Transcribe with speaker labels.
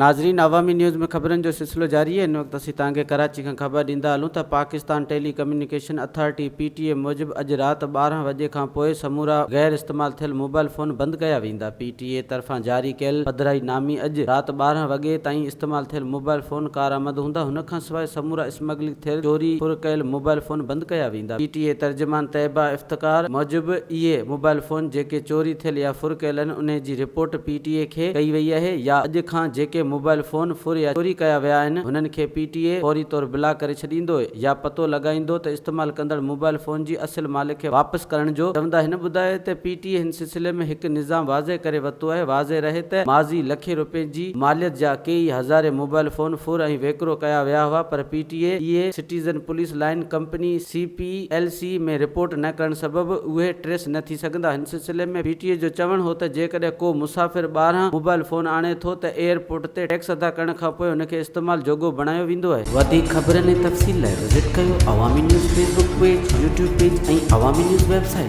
Speaker 1: ناظرين عوامي نيوز ۾ خبرن جو سلسلو جاري آهي، هن وقت اسين توهان کي ڪراچي کان خبر ڏيندا هلون ته Pakistan telecommunication authority P T A موجب اڄ رات 12 وڄي کان پوء سمورا غير استعمال ٿيل موبائل فون بند ڪيا ويندا، پي ٽي اي طرفان جاري ڪيل پڌرائي نامي اڄ رات 12 وڳي تائين استعمال ٿيل موبائل فون ڪارآمد هوندا، هن کانسواء سمورا اسمگلنگ ٿيل، چوري، ڦر ڪيل موبائل فون بند ڪيا ويندا. پي ٽي اي ترجمان طيبه افتخار موجب اهي موبائل فون جيڪي چوري ٿيل يا ڦر ڪيل آهن انهي جي رپورٽ پي ٽي اي کي ڪئي وئي آهي يا اڄ کان جيڪي موبائل فون ڦر يا چوري ڪيا ويا آهن هنن کي پي ٽي اي فوري طور بلاڪ ڪري ڇڏيندو يا پتو لڳائيندو ته استعمال ڪندڙ موبائل فون جي اصل مالڪ کي واپس ڪرڻ جو چوندا هن ٻڌايو ته پي ٽي اي هن سلسلي ۾ هڪ نظام واضح ڪري ورتو آهي واضح رهي ته ماضي لکين روپين جي ماليت جا ڪيئي هزارين موبائل فون ڦر ۽ ويڪرو ڪيا ويا هئا پر پي ٽي اي اهي citizen police line company, C P L C, ۾ report نه ڪرڻ سبب اهي ٽريس نه ٿي سگهندا. هن سلسلي ۾ پي ٽي اي جو چوڻ هو ته جيڪڏهن ڪو مسافر ٻاهران موبائل فون آڻي ٿو ته ايئرپورٽ تي ٽيڪس ادا ڪرڻ کانپوء ان کي استعمال جوڳو بڻايو ويندو آهي. وڌيڪ خبرن ۽ تفصيل لاء وزٽ ڪيو Awami news Facebook page, YouTube page ۽ Awami news website.